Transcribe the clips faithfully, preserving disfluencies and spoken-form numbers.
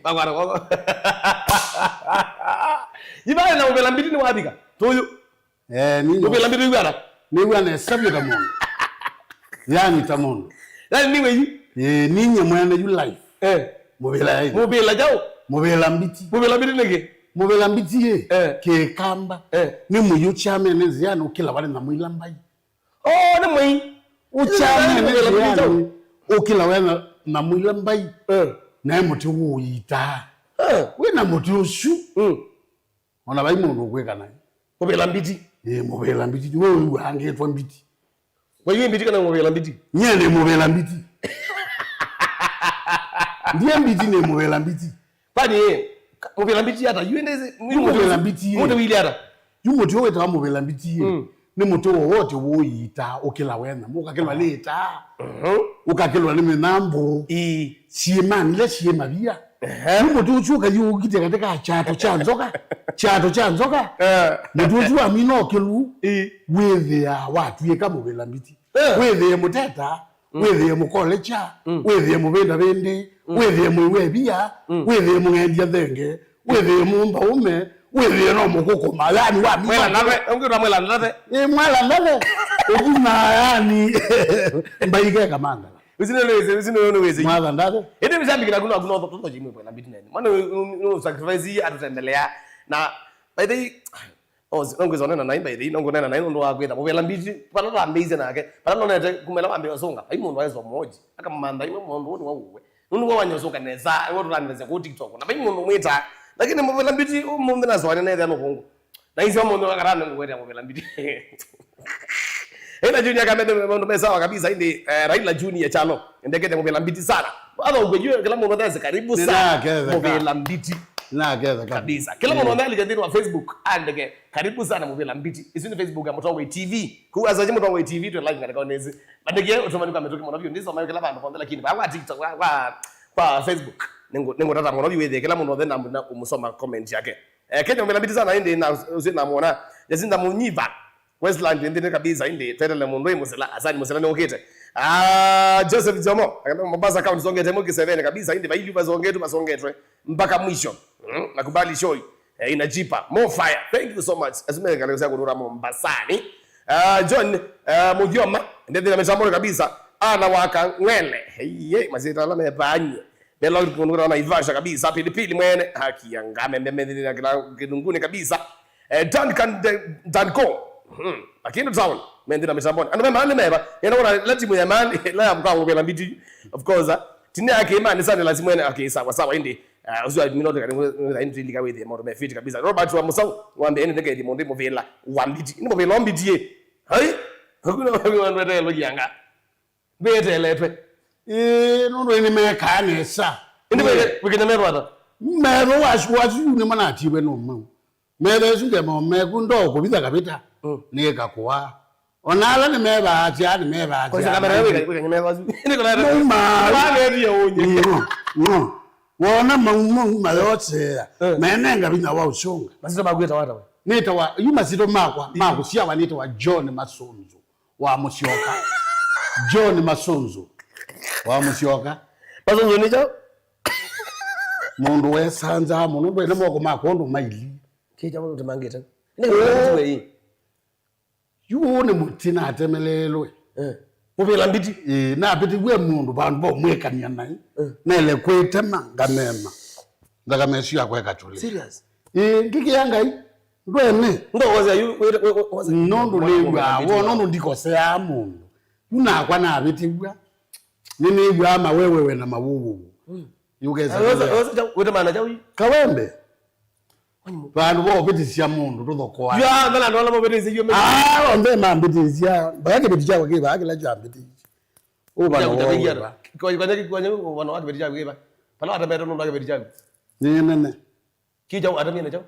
Makwara koko. Yivale na mũvĩla mbiti nĩ wavika. Tũyũ. Eh, ninyo. Mũvĩla mbiti wĩw'ana. Nĩw'a nesa vyũ ta mũndũ. Yani ta mũndũ. Yani nĩ wĩyu. Eh, ninye mwene yu life. Eh. Mũvĩla yani. Mũvĩla jaũ? Mũvĩla mbiti. Mũvĩla mbiti nĩkĩ? Mũvĩla mbiti ĩ. Eh. Kĩkamba. Eh. Nĩ mũyũ kyamene nzĩanĩ ũkĩla wale na mũila mbai. Oh, nĩ mwĩi. Ũkyamene nzĩanĩ ũkĩla wena na mũila mbai. Eh. Nae mũtĩ ũũyitaa. Eh. Wĩ na mũtĩ ũsu. Mm. Ona vai mũndũ ũkwĩka naĩ. Mũvĩla mbiti. Ĩĩ, mũvĩla mbiti. We ũiw'angĩtwa mbiti. Waiw'e mbiti kana mũvĩla mbiti? Nyie nĩ mũvĩla mbiti. Ndiye mbiti nĩ mũvĩla mbiti. Kwani, eh, ka-, mũvĩla mbiti ata? Yu ende yu mũvĩla mbiti, eh. Mũtĩ wili ata? Yu mũtĩ ũyũ wĩtawa mũvĩla mbiti, eh. Mm. Nĩ mũtĩ wowote wũyitaa ũkĩla wena. Ũkakĩlwa nĩ ĩtaa. Mhm. Ũkakĩlwa nĩ mĩnambũ. Ii. Syĩmanĩ ila syĩ mavia. Ehe. Yu mũtĩ ũsu ũkathi ũkitĩa katĩ ka kyato kya nzoka. Kyato kya nzoka. Eh. Mũtĩ ũsu wamina ũkĩlu. Ii. Wĩthĩaa watw'ĩka mũvĩla mbiti. Eh. Wĩthĩe mũteta, mm, wĩthĩe mũkolekya, mm, wĩthĩe mũvĩndavĩndĩ, mm, wĩthĩe mũiwevia, mm, wĩthĩe mũng'endia nthenge, wĩthĩe mũmba ũme, wĩthĩe no mũkũkũma, yani wa mwela ndathe, ũngĩ ũta mwela ndathe. Ĩ, mwela ndathe. Ũkuna yani. Mbaike kamangala. Usi nĩ wĩsĩ, usi nĩ wĩsĩ. Mwatha ndathe. Ĩndĩ mĩsambiki naku naku no tũtoji mwĩkwela mbiti nene. Mwana nũ sacrifice atũtembelea. Na by the way, oh, nongwĩsa ũnena naĩ, by the way, nongũnena naĩ nũndũ wa kwĩtha mũvĩla mbiti, vala twambĩĩisye nake, vala nonete kumela wambĩĩa ũsũnga, vai mũndũ aĩ somoji, akamantha iwe mũndũ ũũ nĩwe ũwe. Nũndũ we wanyosũka nesa, iwe tũtanĩthasya kũu TikTok, na vai mũndũ mwĩtaa, lakini mũvĩla mbiti, ũmũnthĩ nasũanĩa nethĩa nũvũngũ. Na isi ũmũnthĩ wakatano ngũkwetea mũvĩla mbiti. Raila Junior akamete maũndũ me sawa kabisa, indi, eh, Raila Junior chalo, ndekete mũvĩla mbiti sana. Atha ũkwĩjua, kila mũndũ athese, karibu sana. Nĩnaketheka. Mũvĩla mbiti. Nĩnaketheka. Kabisa. Kila mũndũ, mm, athese alike thĩinĩ wa Facebook, andĩke, karibu sana mũvĩla mbiti. Isu nĩ Facebook ya Mũtongoi T V. Kuu asaji Mũtongoi T V, twĩ live katika onezi. Bandĩkie ũtũmani kwa mĩtũkĩ mũno vyũ. Ndisoma kila vandũ vonthe, lakini kwa, kwa TikTok, kwa, kwa, kwa Facebook. Nĩngũ-, nĩngũtata mũno vyũ wĩthĩe kila mũndũ othe na, na ũmũsoma comment yake. Eh, Kenya mũvĩla mbiti sana, indi na, ũsu namwona. Jacinta Munyiva. Westland nthĩnĩ kabisa, indi twetele mũndũ ĩ Mũsila, Asani Mũsila nĩũkĩte. Ah, Joseph Jomo, akamba Mombasa County songete mwe kĩseveni kabisa, indi vailu vasongetwe, vasongetwe mpaka mwisho. Mm, nakubali show. Eh, inajipa. More fire. Thank you so much. Asumeka leo sako nura Mombasani. Ah, John, ah, Mugioma, ndethina mitamboni kabisa. Ana waka ng'ele. Hey, hey, masita la mepanye. Belong to Naivasha kabisa. Pilipili mwene. Haki ya ngame, mbembe na kila kidunguni kabisa. Eh, Duncan de-, Danco. Hmm. Lakini town. Mendi na mitamboni. Ano mema ni meba. Yana wana la timu ya mani. La ya mkao kwa mbiti. Of course, ah. Tini yake imani sana lazima ene. Okay, sawa, sawa, indi. Ah, usiwa minote kani, indi lika wethi, maũndũ me fit kabisa. Robert wa Musau, wambe ene ndeke ndi mũndũ mũvĩla. Wa mbiti. Ni mũvĩla wa mbiti ye. Hai? Hakuna watu wanaendelea logianga. Mbĩteletwe. Ĩĩ, nũndũ nĩmekaa nesa. Ĩndĩ wĩkĩnya metho ata? Metho wasu, wasu yu nĩmanatiwe nũmau. Metho ĩsu ngema meku ndoo kũvitha kavĩta. Mm. Nĩkakũa. Ona ala nĩmevaasya, nĩmevaasya. Kwĩsa kamera wĩka, wĩkĩnya metho asu. Nĩ kamera. Nũmaa. Wamethie ũnye. Ng'o, ng'o. Wona mau, mau mayosea. Eh. Menenga vinya wa ũsũnga. Masito makwĩta wata we? Nĩtawa, yu masito makwa, ma kũsyawa nĩtawa John Masunzu. Wa Mũsyoka. John Masunzu. Wa Mũsyoka. Masunzu nĩ kyaũ? Mũndũ wesanzaa mũno, ndwene moko ma kwondũ maili. Kĩ kyaũ ũtemangĩte? Nĩ kĩĩ? Yu ũũ nĩ mũtĩ natemeleelwe. Eh. Mũvĩla mbiti? Ĩĩ, napĩtĩw'e mũndũ vandũ va ũmwĩkania naĩ. Eh. Naĩle kwĩtema, ngamema. Nthakame ĩsu yakwa ĩkatũlĩka. Serious? Ĩĩ, ngĩkĩa Ngai. Ndwene. Ndokosea yu, wĩ, wĩ, wĩ, wose-, nũndũ mwana nĩw'aa mũvĩla mbiti wo, nũndũ ndikoseaa mũndũ. Yu nakwa navĩtĩw'a. Nĩnĩw'aa mawewewe na mawũwũwũ. Mm. Yũkesa. Wĩte maana kyaũ yu? Kawembe. Vandu va ũvĩtĩsya mũndũ tũthokoa. Ya, mbele andũ ala mavĩtĩsya yu. Ah, onthe mambĩtĩsya. Vaya kĩvĩtĩ kyakwa kĩ vaa kĩla kyambĩtĩsya. Ũvano wa kĩvĩtĩ kyakwa kĩ vaa. Vala watemete nũndũ wa kĩvĩtĩ kyaku. Nĩ nene. Kĩ kyaũ atemie na kyaũ?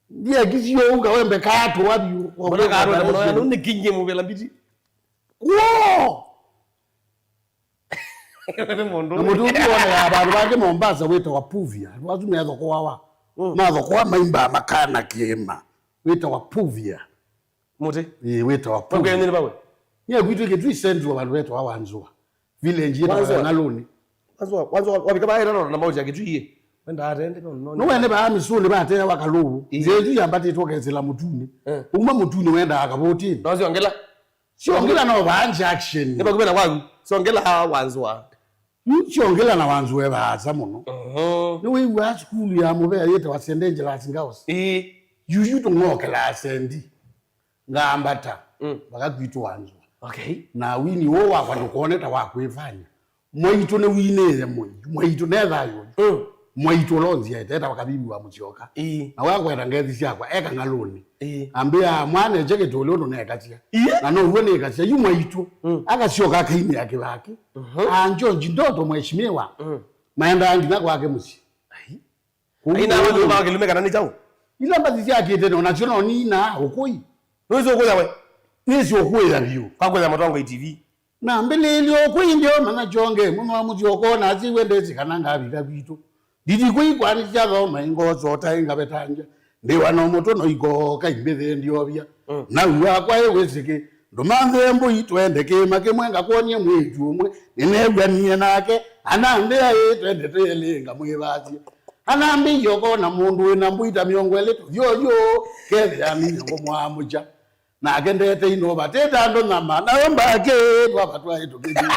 Ndiekisye ũu kawembe kaatũa vyũ. Mbona kaatũa mũno, nũnĩkinyie mũvĩla mbiti? Woo! Nĩ mũndũ. Na mũtĩ ũngĩ woneka vandũ vangĩ Mombasa wĩtawa puvia. Andũ asu methokoawa. Mm. Mathokoa maimbaa makana kĩĩma. Wĩtawa puvia. Mũtĩ? Ĩĩ, wĩtawa puvia. Nĩ vawe? Nyie kwitũ Kitui Central vandũ vetwa Wanzua. Village yĩtawa Wanzua. Ng'alũnĩ. Wanzwa, wanzwa, wavika vaa ĩtano na mauti ya Kĩtui ĩ. Wenda atende, no, no. No wene vaa Misũnĩ vateawa kalũvũ. Ĩĩ. Nzĩa ĩtu yambatĩtwe kesĩla mũtunĩ. Eh. Uma mũtunĩ wendaa kavũtĩnĩ. No siongela. Siongela no vaa Junction. Nĩ vakuvĩ na kwaku. Siongela wanzwa. Yu Siongela na Wanzũe vaasa mũno. Mhm. Nĩwĩw'aa sukulu ya mũvea yĩtawa Saint Angelas Girls? Ĩĩ. Yuyu tũng'okelaa sendi. Ngambata. Mm. Vaka kwitũ Wanzũa. Okay. Na wini ũũ wakwa ndũkone ta wa kwĩvanya. Mwaitũ nĩwinĩĩe mũi. Mwaitũ ne thayũ ũyu. Mm. Mwaitũ ũla ũnziaĩte etawa Kavivi wa Mũsyoka. Ĩĩ. Na wakweta ngethi syakwa, e Kang'alũnĩ. Ĩĩ. Ambĩa mwana eche kĩtũlĩ ũndũ nekasya. Ĩĩ. Na now'o nĩkasya, yu mwaitũ. Mm. Akasyoka akainĩa kĩvaki. Mhm. Ah, George Ndoto mheshimiwa. Mm. Maendaa nginya kwake mũsyĩ. Ai. Kũu ai, nawe nũmaa kĩlume kana nĩ kyaũ? Ila mbathi syakĩte no nasyo no nina ũkũi. Nũĩsĩ ũkũya we? Nĩsĩ ũkũya vyũ. Kwa kũya Mũtongoi T V. Na mbĩlĩĩlyo ũkũi ndio mana kyonge mũno wa mũsyĩ ũkona asĩ wendesi kana ngavika kwitũ. Nditi kũi kwani syathoma ingosota ingavetangya. Ndiwa no mũtũ no ikoka imbĩthĩ ndiovya. Mm. Na uwa kwa ĩ wĩsĩkĩ. Ndũmanthe mbũi twende kĩĩma kĩmwe ngakwony'e mwĩĩtu ũmwe nĩneew'anie nake, anambĩa ĩ twende twĩlĩ ngamwĩvasye. Anambĩie ũkona mũndũ wĩ na mbũi ta mĩongo ĩlĩ tũthyũthyũ, kethĩa mĩongo mũamũkya. Nake ndete inũva tĩta andũ nyama, nayo mbakĩ twavatwaĩ tũkĩthi.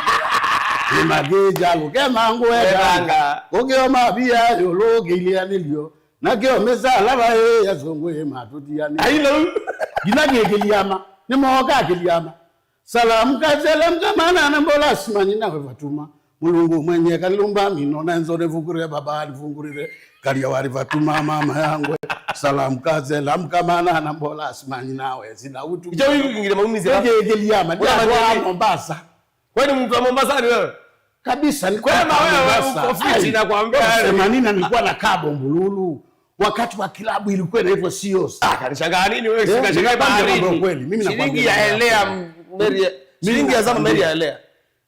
Kĩĩma kĩĩ kya lũkema ngũetanga, kũkĩoma via yũlũ kĩilĩanĩlyo. Nakĩo mĩsala vaĩ asũngũ ĩ matũtianĩ. Ai, no. Nginya kĩkĩliama, nĩmooka kĩliama. Salamu kaselamka mana na mbola simani nawe vatuma. Mulungu mwenye kalumba mino na nzone vukure baba alifungurire. Karia wali vatuma mama yangwe. Salamu kaselamka mana na mbola simani nawe sina utu. Icho wiki kingine maumizi. Kĩkĩliama, ndio kwa Mombasa. Kwani mtu wa Mombasa ni wewe? Kabisa, nilikuwa kwema wewe, Mombasa. Uko fiti. Ai, nakwambia, yani. Themanini na nilikuwa nakaa Bombolulu. Wakati wa kilabu ilikuwa inaitwa C E Os. Ah, kanishangaa nini wewe? Eh, sika shilingi ya elea, Mary, shilingi ya zama Mary ya elea.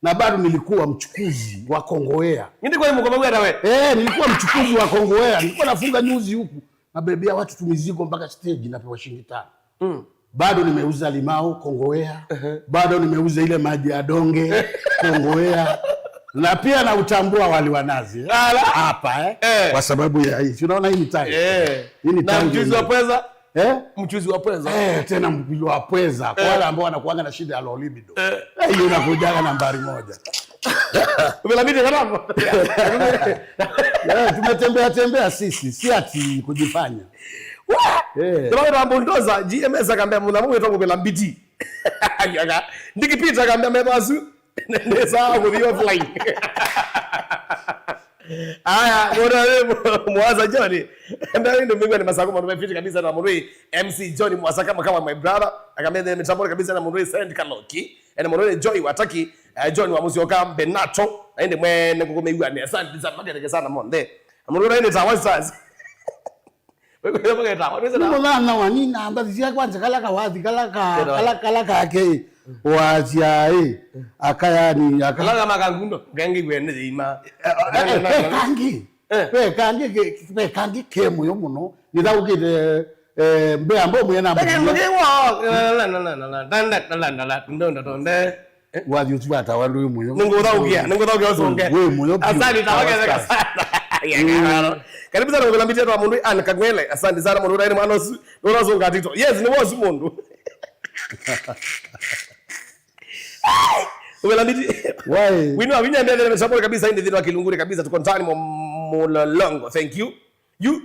Na bado nilikuwa mchukuzi wa Kongowea. Ndio kwa mko mawia na wewe. Eh, nilikuwa mchukuzi wa Kongowea. Nilikuwa nafunga nyuzi huku. Nabebea watu tu mizigo mpaka stage napewa shilingi tano. Mm. Bado nimeuza limau Kongowea. Ehe. Bado nimeuza ile maji ya donge Kongowea. Na pia nautambua wali wa nazi, eh? Ala. Hapa, eh? Eh. Kwa sababu ya hii. Si unaona hii ni tangi? Eh. Hii ni tangi. Na mchuzi wa pweza? Eh? Mchuzi wa pweza. Eh, tena mchuzi wa pweza. Kwa wale ambao wanakuanga na shida ya low libido. Eh. Eh, hiyo inakujaga nambari moja. Umelabidi kana hapo. Eh, tumetembea tembea sisi, si ati kujifanya. Eh. Ndio maana bulldozer, G M S akambia mna mwe tongo bila mbiti. Aliaga. Ndikipita akambia mebasu. Nesa kuthi offline. Aya, mwana wewe Mwaza John. Ndio ndio mimi ni masako mwana fiti kabisa na mwana M C John Mwaza kama kama my brother. Akamende mitambo kabisa na mwana Saint Kaloki. Ene mũrũe Joy Wataki, eh, John wa Mũsyoka, Benato, na ĩndĩ mwene ngũkũmĩw'a nĩ asante sana, makereke sana monthe. Na mũrũe ĩndĩ Tawa Stars. Wewe kama ketawa, wewe Nĩ sana. Mũthana wa nina mbathi cia kwanza kala kawathi kala ka Ketawa. Kala kala kake wasya ĩ akayani aka. Kala kama kangundo, ngenge iwe nĩ ima. Eh, eh, eh, kangi. Eh. Ve kangi ke, ve kangi ke mũyo mũno. Nĩthaũkĩte, eh, mbea mbo mũyo na mũyo. Wathi ũsu watawa ndũĩ mũyo. Nĩngũthaũkia, nĩngũthaũkia ũsonge. Wĩ mũyo piũ. Asante, tawaketheka sana. Karibu sana kwa mbitia twa mũndũ Anne Kagwele. Asante sana mũndũ ũraire mwana ũsu. Ndũrasonga tito. Yes, nĩ wosu mũndũ. Umela mbiti. Why? Wino avinya mbele mshambo kabisa indi dhino wa Kilunguri kabisa tuko ndani mwa mulolongo. Thank you. You.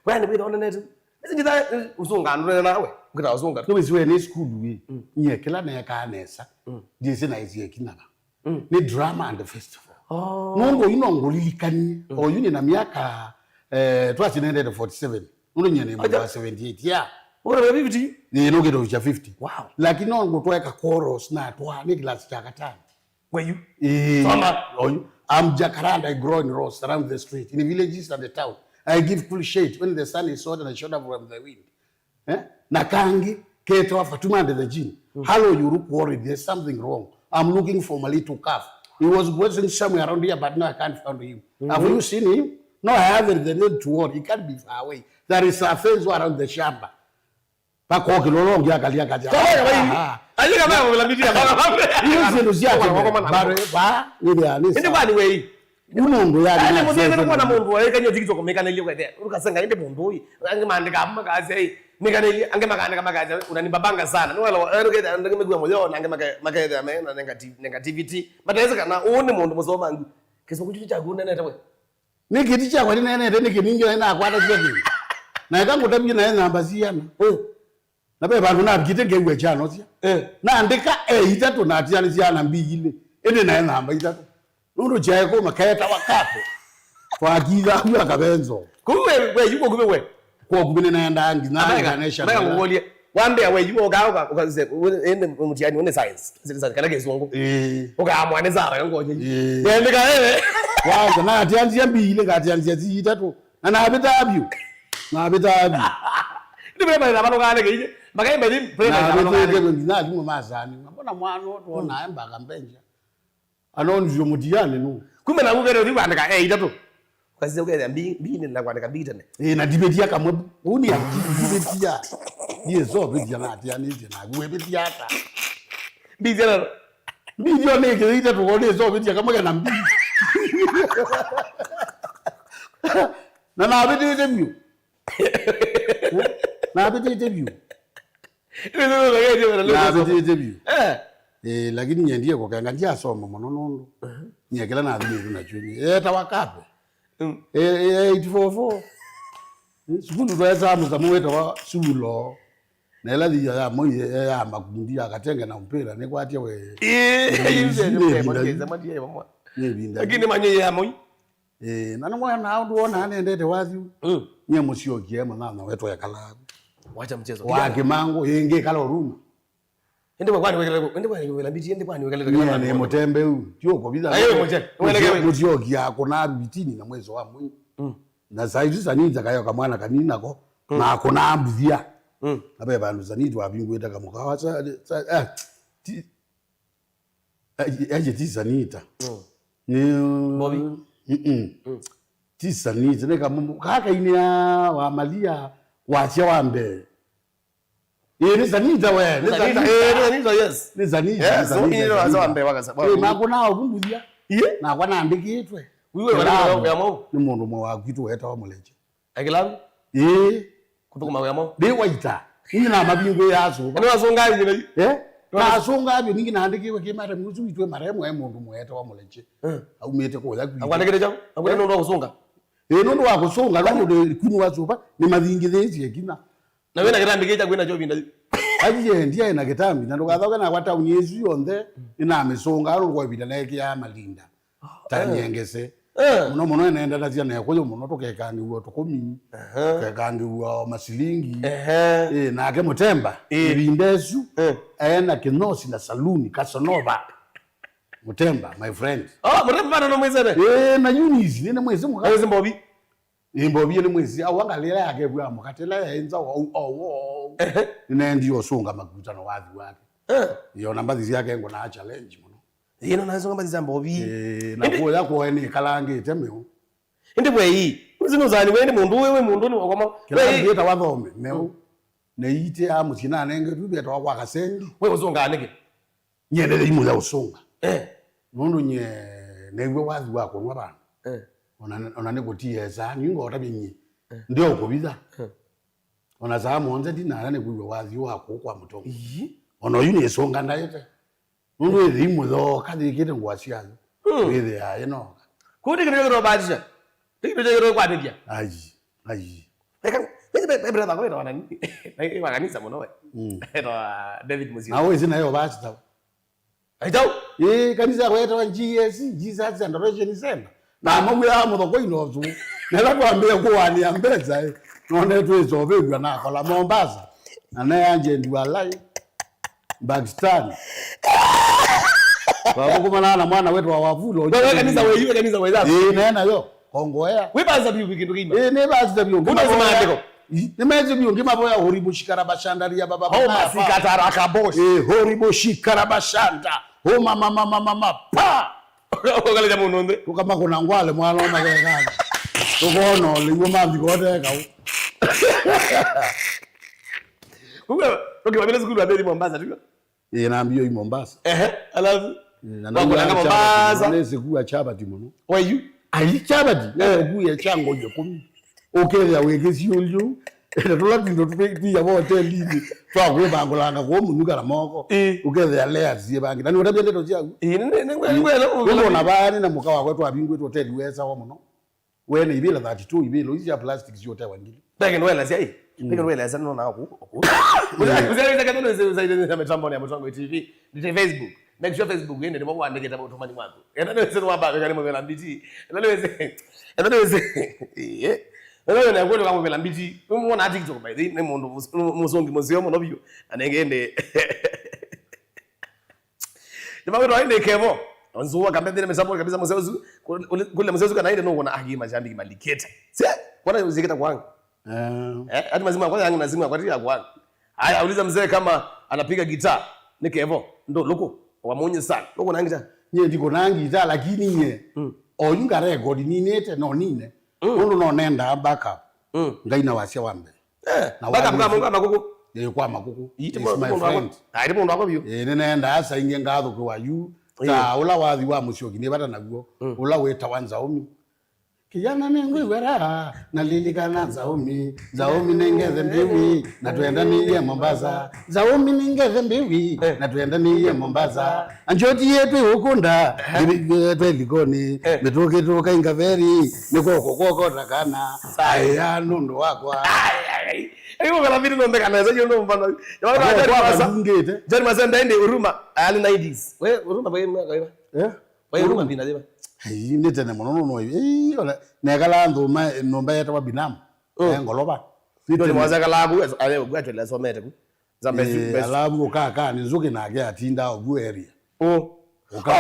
Kwani witha ona netu. Isi nditha usunga ndure nawe. Ukita usunga. Nĩwĩsĩ we nĩ sukulu ĩ. Mm. Nyie kĩla neekaa nesa. Mm. Ndiĩsĩ na ĩsie kinava. Mm. Nĩ drama and festival. Oh. Nũndũ yu no ngũlilikanie. Mm. O yu nĩ na myaka, eh, twasi nendete forty-seven. Nũndũ nyie nĩ mũndũ wa seventy-eight, yeah. Wewe fifty? Ĩĩ, nũkĩte ũvikya fifty. Wow. Lakini no ngũtwaeka chorus na twa nĩ kilasi kya katano. Were you? Ĩĩ. Soma. Oyu. I'm jacaranda, I grow in rows around the street, in villages and the town. I give cool shade when the sun is hot and I shelter from the wind. Eh? Na kangi, ketawa Fatuma and the Jinn. Mm. Hello, you look worried. There's something wrong. I'm looking for my little calf. He was grazing somewhere around here, but now I can't find him. Mm-hmm. Have you seen him? No, I haven't. The need to worry. He can't be far away. There is a fence around the shamba. Pako kilolo ngia kalia kaja. Kawaja bai. Aha. Alika bai kwa mbitia. Hiyo zinu zia. Kwa kwa kwa. Bare ba ni ya nisa. Ndio kwani wewe? Yu mũndũ yani Yaani mũthenya nĩ nasema kuona mũndũ waĩkany'a TikTok mĩkanĩlye kwethĩa. Ũkasanga ĩndĩ mũndũ ũyũ. Angĩ maandĩka makasya ĩ. Mĩkanĩlye, angĩ makaandĩka makasya ũnanibambanga sana. Nĩ wala ero ketha ndĩ mĩgua mũyo na angĩ makethĩa me na negative negativity. Matesĩ kana ũũ nĩ mũndũ mũsomangu. Kĩsoko kyu kyaku nĩnenete we. Nĩ kĩti kyakwa nĩnenete nĩ kĩningi na nakwata kĩla kĩndũ. Na eka ngũtavye naĩ namba siana. Na ve vandũ navikĩte ngew'a kyanosya. Eh. Naandĩka e itatũ na atianĩsya ana mbii ilĩ. Ĩndĩ naĩ namba itatũ. Nũndũ kyaĩ kũma ketawa kape. Twakitha avu akavenzo. Kũu we, we, yu kũkuvĩ we. Kwa kuvĩ nĩnaendaa nginya Ameka, international. Ameka ngũkũlye. Wambĩa we, yu ũka, ũka, ũka, ĩndĩ mũtiani, ũnĩ science. Science, kana kĩsũngũ. Ĩĩ. Ũkaamwa nĩ sawa, yo ngoje. Ĩĩ. Ndĩandĩka wewe. Kwanza, natianĩsya mbii ilĩ, ngatianĩsya si itatũ. Na navĩtaa vyũ. Navĩtaa vyũ. Nĩ vile mathĩna malũkane kĩinĩ. Makai meli, vile mathĩna malũkane. Navĩtĩte vyũ nginya alimũ masani. Mbona mwana ũtũ ona emba kambenja. Anonzio mutiani nu. Kumbe na kukere uthi kwandika e itatũ. Ukasise ukethia mbi mbi ni na kwandika mbi tene. Ĩ na ndivitia kamwe. Uni ya ndivitia. Ndiye so vitia na atianĩtye na kuevitia ata. Mbi tena. Mbi ndio nĩ kĩthĩ itatũ ko nĩ so vitia kamwe kana mbi. Na navĩtĩte vyũ. Navĩtĩte vyũ. Navĩtĩte vyũ. Eh. Eh, lakini nyendie kũkenga ndiasoma mũno nũndũ. Nyie kĩla nathimĩtwe nakyo nĩ etawa kape. Mm. Eh, eh, eight four four. Eh, sukulu twaesaa mũsamu wetawa sulo. Na ĩla thia ya moi ya makundi ya katenge na mpira nĩkwatie we. Eh, nĩ ĩvinda. Lakini manye ya moi. Ĩĩ, na nĩmwona ũndũ wonaa nendete wathi ũũ. Mm. Nyie mũsyokie mũnyanya wetu ekalaa. Wacha mchezo. Wa Kĩmangũ, ĩĩ ngĩkala ũruma. Ende kwani wekele, ende kwani wekele mbiti, ende kwani wekele. Nyie nĩ mũtembeu, ti ũkũvitha. Ayo mche, wekele. Mũsyokia akũnaa vitini na mwezi wa mwĩ. Mm. Na saa isu Sanita kayo kamwana kanini nako, mm, na akũnaa mbuthia. Mm. Na ve vandũ Sanita wavingũĩte kamũkawa, sa, sa, eh, ti, Aje, aje ti Sanita. Mm. Ni Bobi? Mm-mm. Mm. Ti Sanita. Ni kamu kaka ine ya wa Malia wasia wa mbee. Ĩĩ, ni Sanita we. Ni Sanita. Sanita. Eh, ni Sanita, yes. Ni Sanita. Yes, ni Sanita, ni Sanita. Wasia wa mbee wakasa. Ĩĩ, makũnaa ũvumbuthia. Iye? Nakwa nandĩkĩtwe. Wiwe wali ya mau. Ni mũndũ mwe wa kwitũ wetawa Mũleche. Akilabu? Ĩĩ. Kuthũkũma wĩa mwaũ? Ndĩ waita. Nĩ namavingũĩa asũva. Nĩ wasũngaa nyina yu? Eh? Nasũngaa vyũ ningĩ naandĩkĩwe kĩ maremu ũsu witũ maremu e mũndũ mũete wa Mũleche. Eh. Aumĩte kũya kwitũ. Akwandĩkĩte kyaũ? Akwĩte nũndũ wa kũsũnga? Ĩĩ, nũndũ wa kũsũnga, nũndũ ndĩ kuni wa sũva, nĩmathingithĩĩsye kina. Na wĩna kĩtambi kĩ kyaku wĩnakyo ĩvinda yu? Aiye, ndiaĩ na kĩtambi, na ndũkathaũke nakwa tauni ĩsu yonthe, nĩnamĩsũngaa nũndũ kwa ĩvinda neekĩaa malinda. Ta nyengese. Eh. Mũno mũno enendatasya na Ekũyũ mũno, tũkekangĩw'a tũkũmi, tũkekangĩw'a masilingi. Ehe. Ĩ, nake Mũtemba, ĩvinda ĩsu, ena kĩnyosi na saluni, Casanova. Mũtemba, my friend. Oh, Mũtemba bana no mwĩsene? Ĩ, na Eunice, nĩ mwĩsĩ mũka. Mwĩsĩ Mbovi. Ĩ, Mbovi nĩ mwĩsĩ, au angalĩla yake vwa mũkatela ya enza, au, au, au. Ehe. Nĩnaendie ũsũnga makuta na wathi wake. Eh. Ĩ, ona mbathi syake ngona challenge mũno. Ĩĩ, no naisũnga mbathi sya Mbovi. Ĩĩ, na kũya kwoe nĩkalangĩte meũ. Ĩndĩ we ii, ũsi nũsani we nĩ mũndũ, we, we mũndũ nĩ wakoma. Kĩla we ii, kĩtawa thome meũ. Nĩiitĩaa mũsyĩ nanengetwe vetawa kwa kasendi. We ũsũngaa nĩkĩ? Nyie nĩ thĩimũ ya ũsũnga. Eh. Nũndũ nyie nĩw'e wathi wa kũnwa vandũ. Eh. Ona, ona nĩkũtiesa, ningotavya nyie. Eh. Ndio kũvitha. Eh. Ona saa mũonza ndinala nĩkwĩw'a wathi wa kũũ kwa mũtongo. Ii. Ona oyu nĩsũnga ndaĩte. Nũndũ ĩthei mũthooka yĩkĩte ngũa sya nthĩ. Mm. Wĩthĩaa ĩnoka. Kũu ti kĩndũ kĩtũbatisha. Ti kĩndũ kĩtũkwatĩthya. Ai, ai. Eka, ĩndĩ be, be brother wĩtawa nani? Nĩ wa kanisa mũno we. Mm. Etawa David Musio. Na wĩsĩ nayo pastor. Aitau. Ĩĩ, kanisa yakwa yetawa G A C, Jesus Adoration Center. Na amwe wĩa mũthoko inosu. Nela twambĩe kũanĩa mbesa, ĩ. None twĩsovĩw'a na kola Mombasa. Na ne agent wa lai. Pakistan. Wakukumana na mwana wetu wa Wavulo. Wewe kanisa wewe, wewe kanisa wewe. Ĩĩ, nena yo. Kongoea. Wewe basi bibi kindu kima. Ĩĩ, nĩ basi bibi. Kuna maandiko. Nĩ mezi bibi ngima boya horibu shikara bashandaria baba. Homa sikatara kabosh. Ĩĩ, horibu shikara bashanda. Homa mama mama mama pa. Ũkaleta mũndũ nthĩ. Tũkama kũna ngwale mwana wa magegana. Tũkona ũlĩw'o mathi koteka. Kumbe, okay, wamina sukulu wa Mary Mombasa, tu? Ĩĩ, nambio i Mombasa. Ehe, alafu? Ĩĩ, na wakunanga Mombasa. Nĩsĩkua chapati mũno. Why you? Ai, kyavati, eh, nakuya kya ngoi ĩkũmi. Ũkethĩa wĩ kĩsiũlyu, na tũla tũindo twĩ-, twĩyava hotelinĩ, twa kwĩvangũlanga kũu mũnyuka na moko. Ĩ. Ũkethĩa layers syĩ vangĩ. Na nĩũtavya ndeto syaku. Ĩ, nĩ, nĩ, nĩ, nĩ, nĩ, nĩ, nĩ, nĩ, nĩwona vaa nĩ na mũka wakwa twavingũĩtwe hoteli wesa wa mũno. Wene ivĩla thirty-two, ivĩla isu sya plastic syotewa ngili. Ndeke nĩwelesya ĩ. Mm. Ndeke nĩwelesya nona oku, oku. Kusaidia kendo nĩsaidia mĩtambo ya Mũtongoi T V. Ndite Facebook. Make sure Facebook ĩndĩ nĩvo wandĩkĩte ũtũmani waku. Enda nĩwĩsĩ nĩwambavĩka nĩ mũvĩla mbiti. Enda nĩwĩsĩ. Enda nĩwĩsĩ. Ĩĩ. Enda nĩwĩsĩ nĩwĩsĩ nĩwĩsĩ nĩwĩsĩ nĩwĩsĩ nĩwĩsĩ nĩ mũndũ mũs-, mũsũngi mũseo mũno vyũ. Na nĩngĩ ĩndĩ. Nĩmakwĩtwa ĩndĩ Kevo. Nzũa kambethĩre mĩtambo kabisa mũseo ũsu. Kũle mũseo ũsu kana ĩndĩ nũkũna aki mashabiki malikĩte. Se, kwana ũsikĩta kwanga. Eh. Eh, ati mazimu yakwa yangu na simu yakwa ti yakwa. Haya, uliza mzee kama anapiga gitaa. Ni Kevo, ndo loko, wa Munyi sana. Loko na gitaa. Nye ndiko na gitaa, lakini nye. Mm. Oyu nga record ninĩte, no nine. Mm. Ũndũ no nenda backup. Mm. Ngai na wasya wa mbee. Eh, na backup wa ka mũndũ wa Makuku. Eh, kwa Makuku. Iti mũndũ wakwa. It's my friend. Ah, iti mũndũ wakwa biũ. Eh, nĩnenda asa ingĩ ngathũkĩwa yu. Eh. Ta ũla wathi wa Mũsyoki nĩ vata naguo. Mm. Ũla wĩtawa Nzaũmi. Kijana nĩngwĩw'a raha, nalilikana Nzaũmi. Nzaũmi nĩngethe mbiwi, na twendanĩie Mombasa. Nzaũmi nĩngethe mbiwi, eh, na twendanĩie Mombasa. Anjoti yetu ĩũkũnda, eh, twĩ likoni, eh, mĩtũkĩ tũkainga veri, nĩkwoko kwokota kana. Aya nũndũ wakwa. Ai, ai, ai. Ai, ũkala vili nonde kana, esa yũndũ mbana. Kwa, kwa, kwa, ndungĩte. John Masenda ĩndĩ Huruma, ali nineties. We, Huruma, we, mwaka iva? Eh? Kwa hiyo Huruma mbina ziva? Ai, nĩ tene mũno, no, no, ai, ona, nekalaa nthũma, nyũmba yetawa Binamu, mm, eh, ngolova. Nĩ tene. Nĩ mwaza kalabu, ale, gwatwe la somete ku. Za Mbezi, eh, Mbezi. Alafu ũkaka nĩ Nzũkĩ nake atinda ũguo area. Oh. Ũkaka,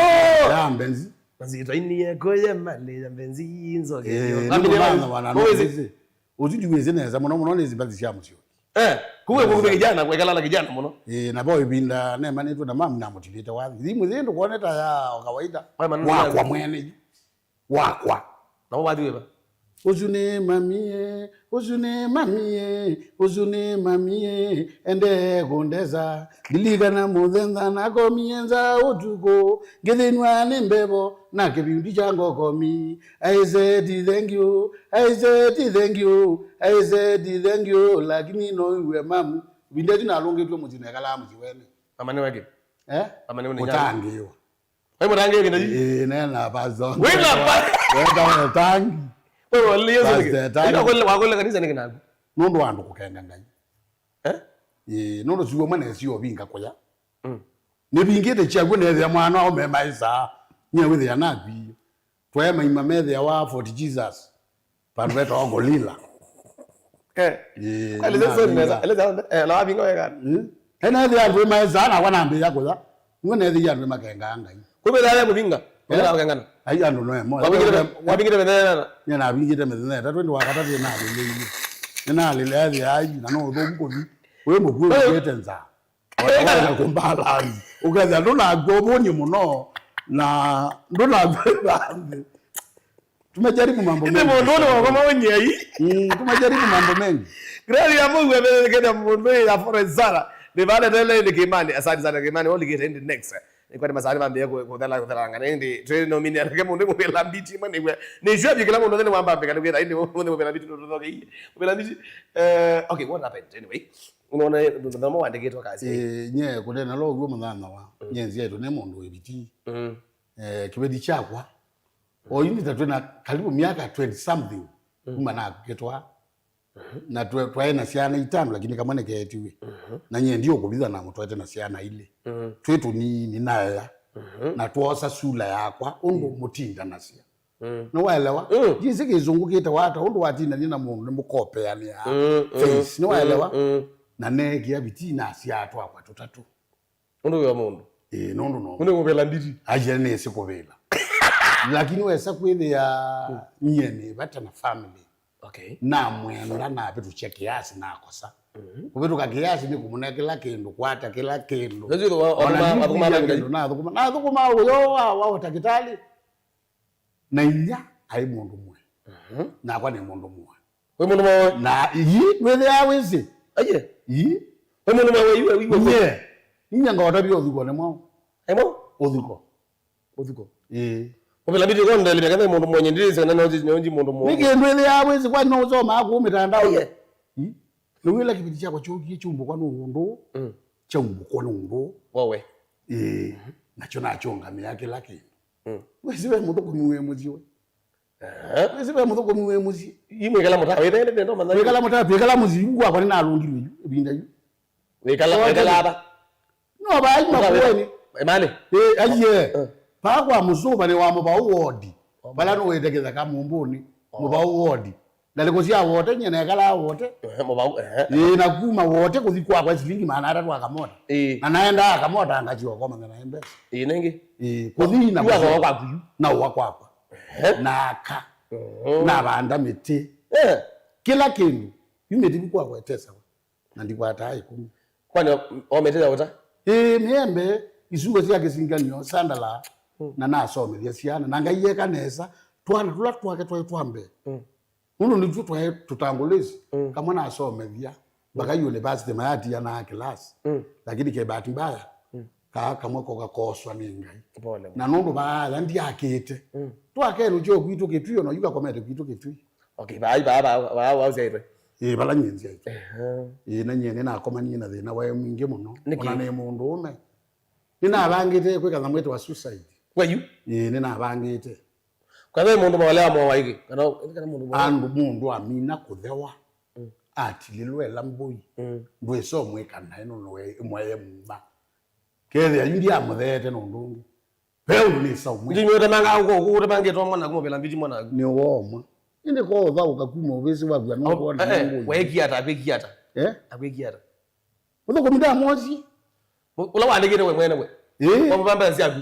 oh, ya Mbezi. Mazito ini yako ya mali ya Mbezi Nzũkĩ. Eh, ndio. Nĩ mwana wa Mbezi. Ũsu ndiwĩsĩ nesa mũno mũno nĩ sipathi sya Mũsyoki. Eh, kuwe, eh, kuwe kijana, kwekala na kijana mũno. Eh, na vo ĩvinda nemanĩtwe na mamu namũtilĩte wathi. Thimũ ĩthĩ ndũkwone ta ya o kawaida. Wakwa mwene yu. Wakwa. Na vo wathi wĩva? Ũsu nĩ mamie, ũsu nĩ mamie, ũsu nĩ mamie, ende kũndesa. Ndilikana mũthenya nakomie nza ũtukũ, ngĩthĩnwa nĩ mbevo na kĩvindi kya ngokomi. I said thank you, I said thank you, I said thank you, lakini noiwe mamu. Ĩvinda ĩsu nalũngĩtw'e mũsyĩ nekalaa mũsyĩ wene. Mama nĩ wake? Eh? Mama nĩ wake? Kũtangĩĩwa. Wĩ mũtangĩĩwa kĩna yu? Ĩĩ, nena pastor. Wĩ na pa- Weta wetangi. Wewe walio zini. Pastor Tangi. Ila kwele, wakwele kanisa nĩ kĩnaku. Nũndũ wa andũ kũkenga Ngai. Eh? Ĩĩ, nũndũ siwe mwene sio vinga kũya. Mm. Nĩvingĩte kyakw'o nethĩa mwana wao memaĩsaa. Nyie wĩthĩa nakwio. Twae maima methĩawa Fort Jesus. Vandũ vetawa Gorilla. Eh. Ĩĩ, eleza sorry, nĩnavinga. Eleza, eh, la wavinga wega. Mm. Ena ethĩa andũ maĩsaa nakwa nambĩĩa kũya. Nĩwe nethĩie andũ makengaa Ngai. Kumbe thaya kuvinga. Eh? Wala kengana. Ai andũ no emo. Wavingire, wavingire methena. Nĩnavingĩte mĩthenya ĩtatũ, ĩndĩ wa katatũ nĩnalĩlĩile. Nĩnalĩlea ethĩa ayu, na no ũthũku kũthi. Wĩ mũkuũ, eh, ũkuĩte nzaa. Wakawaza kumbalance. Ũkethĩa ndũnakw'a ũvũny'e mũno, na ndũnakw'a ĩvanthĩ. Tumejaribu mambo mengi. Ĩndĩ mũndũ ũnĩ wakoma ũnyei. Mm, tumejaribu mambo mengi. Gloria Mungu ameelekeza mũndũ ya Florence Sara. Nĩ vale tele nĩ Kimani. Asante sana Kimani. Oligete ĩndĩ next. Nĩ kwani masani mambia kũthela kũthelanga. Ĩndĩ twĩ nomini anake mũndũ mũvela mbiti mwe nĩwe. Nĩ sure kila mũndũ nĩ wamba mbika nĩ kwĩra ĩndĩ mũndũ mũvela mbiti ndio tũthokei. Mũvela mbiti. Eh, okay, what happened anyway? Unaona, ndomo wandikitwe kasi. Eh, nye kũnena lo ũguo mũthenya wa. Mm. Nye nzia ĩtũ nĩ mũndũ wĩ bitii. Mm. Eh, kĩveti kyakwa. O yu nĩ ta twĩ na karibu miaka twenty something. Mm. Kuma nakĩtwa. Mhm. Na twe-, twaĩ na syana itano, lakini kamwe nĩkeetiwe. Mhm. Na nye ndi ũkũvitha na mũtwete na syana ilĩ. Mm. Twĩ tũnini naea. Mhm. Na twosa sula yakwa, ũndũ, mm, mũtindanasya. Mm. Nĩwaelewa? Mm. Jinsi kĩzungu kĩtawa ata, ũndũ watindanie na mũndũ nĩmũkopeanĩa. Mm, mm, face. Nĩwaelewa? Mm, mm. Na neekĩa bitii nasyaa twakwa tũtatũ. Ũndũ wĩ wa mũndũ. Ĩĩ, nũndũ no. Ũndũ kũvĩla nditi. Aje nĩsĩ kũvĩla. Lakini wesa kwĩthĩa, mm, nyie nĩ vata na family. Okay. Namwenda navĩtũkya kĩasi nakosa. Mhm. Kũvĩtũka kĩasi nĩ kũmũnengela kĩndũ, kwata kĩla kĩndũ. Nĩsĩ wa-, ona wathũkũma, nĩ wathũkũma kĩndũ, nathũkũma, nathũkũma ũyo wa, wa ũtakĩtalĩ. Na inya aĩ mũndũ mwe. Mhm. Nakwa nĩ mũndũ mwe. Wĩ mũndũ mwe? Na ii, wĩthĩaa wĩsĩ. Aiye. Ii. Wĩ mũndũ mwe, wĩ, wĩ, wĩ, wĩ. Nye. Inya ngaũtavia ũthuko nĩ mwaũ? Emo? Ũthuko. Ũthuko. Ĩĩ. Ũvĩla mbiti kwa ndeli mekana mũndũ mwenye ndĩsĩ na nonji nonji mũndũ mwenye. Nĩ kĩndũ ĩthĩawa wĩsĩ kwa no ũsomaa kũu mĩtandao. Aye. Hmm? Nĩwĩla kĩvĩti kyakwa kyũkie kyaumbũkwa nĩ ũndũ. Mm. Kyaumbũkwa nĩ ũndũ. Wowe. Ĩĩ. Nakyo nakyũngamĩa kĩla kĩndũ. Mm. Wĩsĩ ve mũthũkũmi wĩ mũsyĩ we. Ehe. Wĩsĩ ve mũthũkũmi wĩ mũsyĩ. Imwĩkala mũtaa wĩthende nendo manza. Wĩkala mũtaa, twĩkala mũsyĩ yu kwakwa nĩnalũngilwe yu ĩvinda yu. Wĩkala, wĩkala ava. No, vai makueni. Emani. Eh, aye. Eh. Paa kwa mũsũvanĩ wa mũvau wodi. Vala nũwĩte kĩtheka mũmbũnĩ. Mũvau wodi. Ngalĩko sya wote, nyie nekalaa wote. Eh, mũvau, eh. Ĩĩ, na kuma wote kũthi kwakwa silingi maana atatũ akamota. Ĩĩ. Na naendaa akamota ngasyoka komanya na mbesa. Ĩĩ, nĩngĩ. Ĩĩ, kũthi na yu akoa kwaku yu. Na ũa kwakwa. Eh. Na aka. Mhm. Na vanda mĩtĩ. Eh. Kĩla kĩndũ. Yu mĩtĩ vu kwakwa ĩtesawa. Na ndikwataa ĩkũmi. Kwani omete ya ũta? Ĩĩ, mĩembe, isungo sya kĩsinganio, sandala, mm, na nasomethya syana. Na Ngai eka nesa, twana tũla twake twaĩ twa mbee. Mm. Nũndũ nĩtw'o twaĩ tũtangũlĩsi, mm, kamwe nasomethya, mpaka, mm, university mayatianaa kĩlasi. Mm. Lakini ke bahati mbaya, mm, kaa kamwe ko kakoswa nĩ Ngai. Pole. Na nũndũ vaaya ndiakĩte. Mm. Twakenu kyo kwitũ Kĩtui, ona yu kakomete kwitũ Kĩtui. Okay, vai, va, va, va, va, ũsyaĩtwe. Ĩĩ, vala nyie nzyaĩtwe. Ehe. Ĩĩ, na nyie nĩnakomanie na thĩna waĩ mwingĩ mũno. Nĩkĩ? Ona nĩ mũndũũme. Nĩnavangĩte kwĩka nyamũ ĩtawa suicide. Kwa yu? Ĩĩ, nĩnavangĩte. Kwa ve mũndũ mawalea mwa waingĩ, kana, kana mũndũ mwa- Andũ mũndũ amina kũthewa. Mm. Atililwe ĩla mbũi. Mm. Ndwĩsa ũmwĩka naĩ nũndũ we ĩmwe ye muma. Kethĩa yu ndiamũtheete nũndũ ũngĩ. Ve ũndũ nĩ saũ mwĩ. Ndinywete manga ũko, ũko, ũtemangĩtwo mwana kuma vĩla mbiti mwana aku. Nĩ womwa. Ĩndĩ ko ũthaũka kuma ũvĩsĩ waku anũkwona eh, eh, ngũi. Weekie ata, akwĩkie ata? Eh? Akwĩkie ata? Ũthũkũmi ndamwosie. Mu-, ũla waandĩkĩte we mwene we. Ĩĩ. Wamũva mbesa syaku.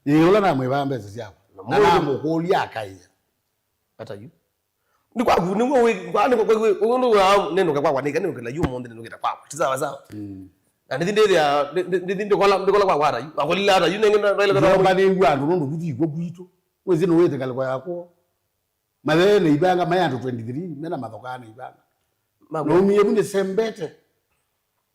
Ĩĩ, ũla namwĩvaa mbesa syakwa. Na na mũndũ namũkũlya akaĩa. Ata yu? Nĩ kwaku, nĩguo wĩ, kwa, nĩ kwa, kwa, kwa, ũndũ wa, nĩnũke kwakwa, nĩka, nĩnũkĩla yu ũmũnthĩ, nĩnũkĩte kwakwa. Ti sawa, sawa? Mm. Na nĩthi ndĩthĩa, ndĩ-, ndĩ-, ndĩthi ndĩkola, ndĩkola kwakwa ata yu. Akolile ata yu, nenge, na, na, na, Nzomba nĩw'a andũ nũndũ kũthi ikw'o kwitũ. Wĩsĩ nũwĩte ngalĩko yakwa. Mathee nĩ ivanga, maĩ andũ twenty-three, mena mathokaa nĩ ivanga. Maku. Naumie vu nĩsembete.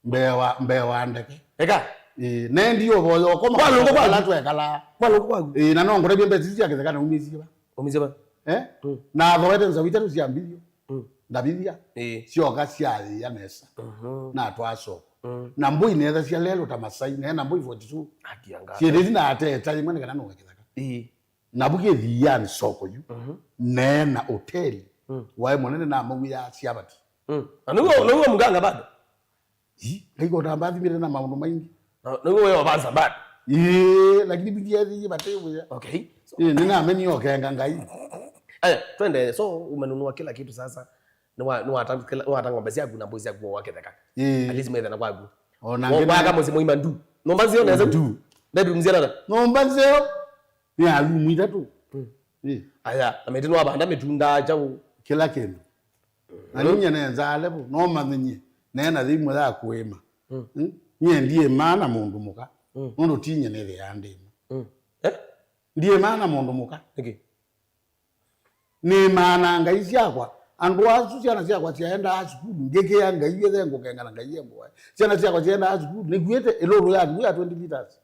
Mbee wa, mbee wa ndeke. Eka. Ĩĩ, nendi ũvoya ũkoma. Mwalũngu kwaku. Ala twekalaa. Mwalũngu kwaku. Ĩĩ, na no ngũtavye mbesa isu sya kĩtheka na umĩsie va. Umĩsie va? Eh? Mm. Na athoete nzau itatũ sya mbithio. Mm. Ndavithia. Ĩĩ. Syoka syayĩa nesa. Mhm. Na twasoko. Mm. Na mbũi nethasya lelo ta Masai, neena mbũi forty-two. Akianga. Syĩthĩti na ateta ĩmwe nĩ kana nũwe kĩtheka. Ĩĩ. Navu kĩthianĩ soko yu, mhm, neena ũteli, mm, waĩ mũnene namawĩa syavati. Mm. Na nĩw'o, nĩw'o mganga bado? Ĩ, Ngai kota mbathimĩte na maũndũ maingĩ. Na, nĩw'o wĩ obanza bado? Ĩĩ, lakini bithi yathi vatĩ wĩa. Okay. So, ĩ, nĩnameni okenga Ngai. Aya, twende, so umenunua kila kitu sasa. Nĩwa, nĩwata, kila, nĩwata ng'ombe syaku na mbũi syaku wa kĩtheka. Ĩĩ. At least mwĩthana kwaku. Ona wa-, ngĩna- waka mũsyĩ mũima ndu. Nyũmba nzeo nesa. Ndu. Bedroom ziana. Nyũmba nzeo. Nĩ alumu itatũ. Mm. Ĩ. Aya, na mĩtĩ nĩwavanda mĩtunda kyaũ? Kĩla kĩndũ. Na mm, ninyie nenzaa level, no manye nyie, neena thĩmwe ya kũĩma. Mm. Mm? Nyie ndiĩmaa na mũndũ mũka. Mm. Nũndũ ti nyie nĩthĩaa ndĩma. Mm. Eh? Ndiĩmaa na mũndũ mũka. Nĩkĩ? Nĩmaa na ngai syakwa. Andũ asu syana syakwa syaendaa sukulu, ngĩkĩa Ngai ethe ngũkengana Ngai e mboe. Syana syakwa syaendaa sukulu, nĩkuĩte ĩlũlũ ya ndugu ya twenty liters.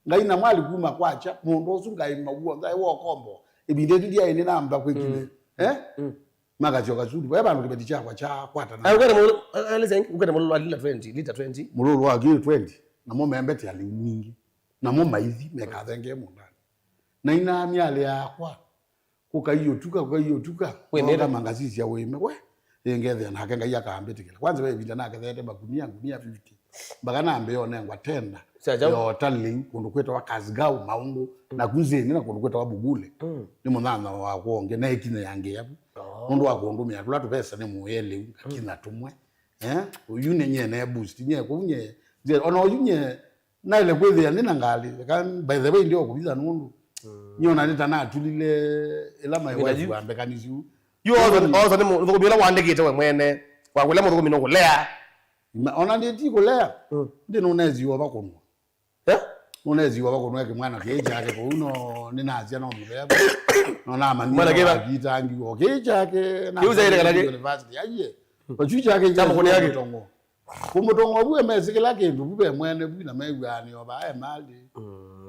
Ngai na mwali kuma kwakya, mũndũ ũsu ngaĩma w'onthe aĩ wa ũkombo. Ĩvinda ĩtu ndyaĩ nĩnamba kwĩkile. Mm. Eh? Mm. Makasyoka sukulu. Vaĩ vandũ kĩveti kyakwa kyakwatana. Ah, ũkwete mũlũ-, ah, ah, listen, ũkwete mũlũlũ wa lita twenty, lita twenty. Mũlũlũ wa kilo twenty, namo membete alĩu ningĩ. Namo maithi mekathengee mũndanĩ. Na ina myalĩ yakwa, kũkaiũtuka, kũkaiũtuka, wĩmĩte. Nonga mangasisya wĩme, we, ĩngethĩa nake Ngai akambĩtĩkĩla. Kwanza ve ĩvinda nakethete makunia, ngunia fifty. Mpaka nambĩa ũnengwa tenda. Sya kyaũ? Yota lĩu, kũndũ kwĩtawa Kasgau, Maũngũ, mm, na Kuzeni, na kũndũ kwĩtawa Bugule. Mm. Nĩ mũnyanya wakwa ũngĩ, nekinya yangĩa vu. Oh. Nũndũ wa kũndũmĩa tũla tũvesa nĩ mũĩe lĩu, ngakinya tũmwe. Eh? Ũyu nĩ nyie ne boost, nyie kũu nyie, nyie, ona ũyu nyie, naĩle kwĩthĩa nĩ na ngalĩ, eka, by the way, ndio kũvitha nũndũ. Mm. Nyona nĩ ta natulile ĩla my wife wambekanisu. Yu oso, oso nĩ mũthũkũmi ũla wandĩkĩte we mwene, wa kũlea mũthũkũmi nũkũlea. Ma-, ona ndĩ ti kũlea, mm, ndĩ nũnesiwa vakũnwa. Eh? Nũnesiwa vakũnwa kĩmwana kĩĩ kyake kũu no, nĩnasya no mũthea. No namanyie mwana kĩva? Akitangiwa kĩĩ kyake, kĩu zaire kana kĩ? University, aiye. Kwa kyu kyake kya mũkũnĩa kĩ? Mũtongo. Kũmũtongo vu emesĩ kĩla kĩndũ, vu ve mwene vu na mew'aa nĩ o vaa e malĩ. Mm.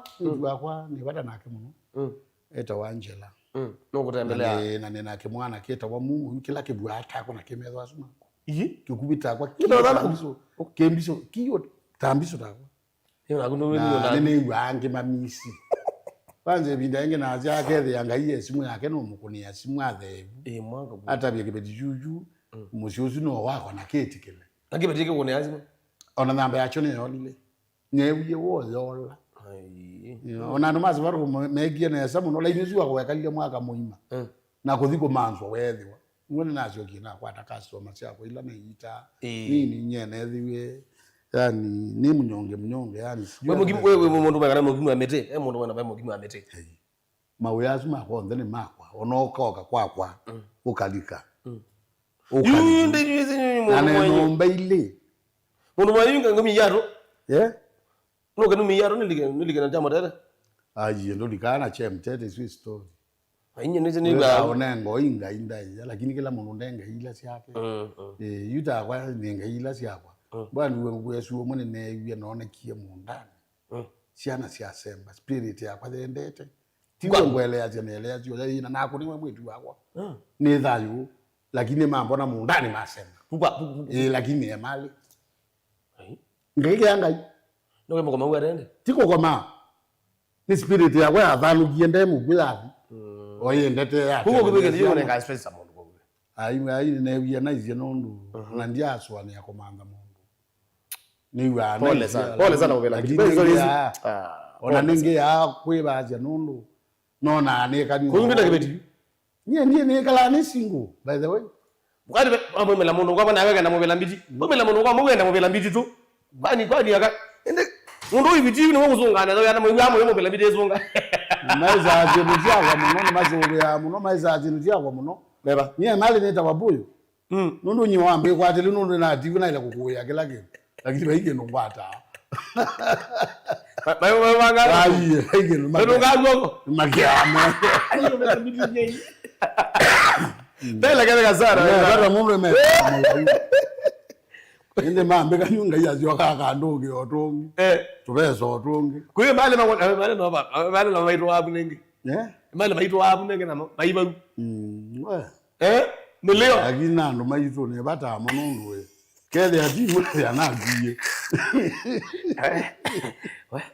wakwa, mm, mwĩĩtu wakwa, nĩ vata nake mũno. Mm. Etawa Angela. Mm. Na nũkũtembelea. Nĩ, na nĩ nake mwana kĩtawa Mumu, kĩla kĩvwaa takwa na kĩmetho asu makwa. Ii? Kĩkuvi takwa, kĩtawa kĩo tambiso, kĩmbiso, kĩo tambiso takwa. Ĩyo naku nĩ, na nĩ nĩw'aa angĩ mamisi. Kwanza ĩvinda ĩngĩ nasya akethĩa Ngai e simũ yake, nũmũkũnĩa simũ atheevu. Ĩ, mwaka ku. Atavye kĩveti kyuku, mm, mũsyĩ ũsu no wakwa na kĩtĩkĩle. Na kĩveti kĩkũnĩa simũ? Ona namba yakyo nĩyolile. Neewie woyola. Ai. Ona andũ ma Safaricom meekie nesa mũno, laini ũsu wakwa wekalile mwaka mũima. Mm. Na kũthi kũmanzwa weethĩwa. Nĩw'o nĩnasyokie nakwata customer syakwa ila naiitaa. Ĩĩ. Nini nye neethĩiwe, yani, nĩ mũnyonge mũnyonge, yani, sijui. We mũkimu, we, we mũndũ mwekana mũkimu wa mĩtĩ, e mũndũ mwena vai mũkimu wa mĩtĩ. Ĩĩ. Mawĩa asu makwa onthe nĩ makwa, ona ũkaoka kwakwa, mm, ũkalika. Mm. Ũkalika. Yu, ndi, ndi, ndi, ndi, na mũndũ nĩ mwenyu. Nyũmba ilĩ. Mũndũ mwenyu nga ngumi yatũ. Yeah? Nũke numi yatũ nĩlike, nĩlike na kya mũtete. Aie, ndũlikaa na kya mũtete, isu story. Ainye nĩsĩ nĩ wĩthaa ba ũnengo ĩ ngai ndaĩa, lakini kĩla mũndũ nde ngai ila syake. Mm, mm. Eh, yu takwa nĩ ngai ila syakwa. Mm. Bwana, we ngwĩsu ũmwe nĩneewie noonekie mũũndanĩ. Mm. Syana syasemba, spirit yakwa yendete. Ti we ngweleasya, neleasya ũya ĩna naku nĩwe mwĩĩtu wakwa. Mm. Nĩ thayũ, lakini mambona mũũndanĩ masemba. Kukwa, kuku, kuku. Eh, lakini emalĩ. Ai. Ngai kĩa ngai. Nũke mũkoma u atende? Ti kũkoma. Nĩ spirit yakwa yathanũkie nde mũkw'ũ yathi. Mm. O yendete ya. Kuku kĩvĩkĩ ndio nĩnga space ya mũndũ kuku. Ai, ai, newie naisye nũndũ, mhm, na ndiasũanĩa kũmantha mũndũ. Nĩw'aa. Pole sana. Pole sana, Uvela. Lakini nĩngĩaa, ah, ona pole sana. Nĩngĩaa kwĩvasya nũndũ nonaa nĩkani. Kũu ndwĩna kĩveti? Nyie ndiĩ nĩkalaa nĩ single, by the way. Kwani ve-, amwĩmela mũndũ ngwakwa nawe kenda mũvĩla mbiti. Mwĩmela mũndũ ngwakwa mũkenda mũvĩla mbiti tu. Kwani, kwani aka. Ende, mũndũ ũyũ iviti nĩwe kũsũngana, ya na mwĩw'a mũyo mũvĩla mbiti ĩsũnga. Maisaa syĩndũ syakwa mũno, nĩmasũvĩaa mũno, maisaa syĩndũ syakwa mũno. Meva. Nyie mali nĩtawa Mbuyu. Mm. Nũndũ nyie wambĩkwatĩlĩ nũndũ nativu naĩle kũkũĩa kĩla kĩndũ. Lakini vai kĩndũ ngwataa. Vai, vai, vai, vai. Vai, vai kĩndũ. Vai, vai, vai. Makĩaa me. Mbele kele kasara. Kata mũndũ me. Ĩndĩ mambĩka yu Ngai asyoka akandũkĩa o tũngĩ. Eh. Tũvesa o tũngĩ. Kwĩ mali ma, mali no ba, mali no maitũ wabu nenge. Eh? Mali maitũ wabu nenge namo, maibau. Mm, we. Eh? Nĩ leo. Lakini na andũ maitũ nĩ vata mũno ũndũ we. Kethĩa ti mwana ya nakuie.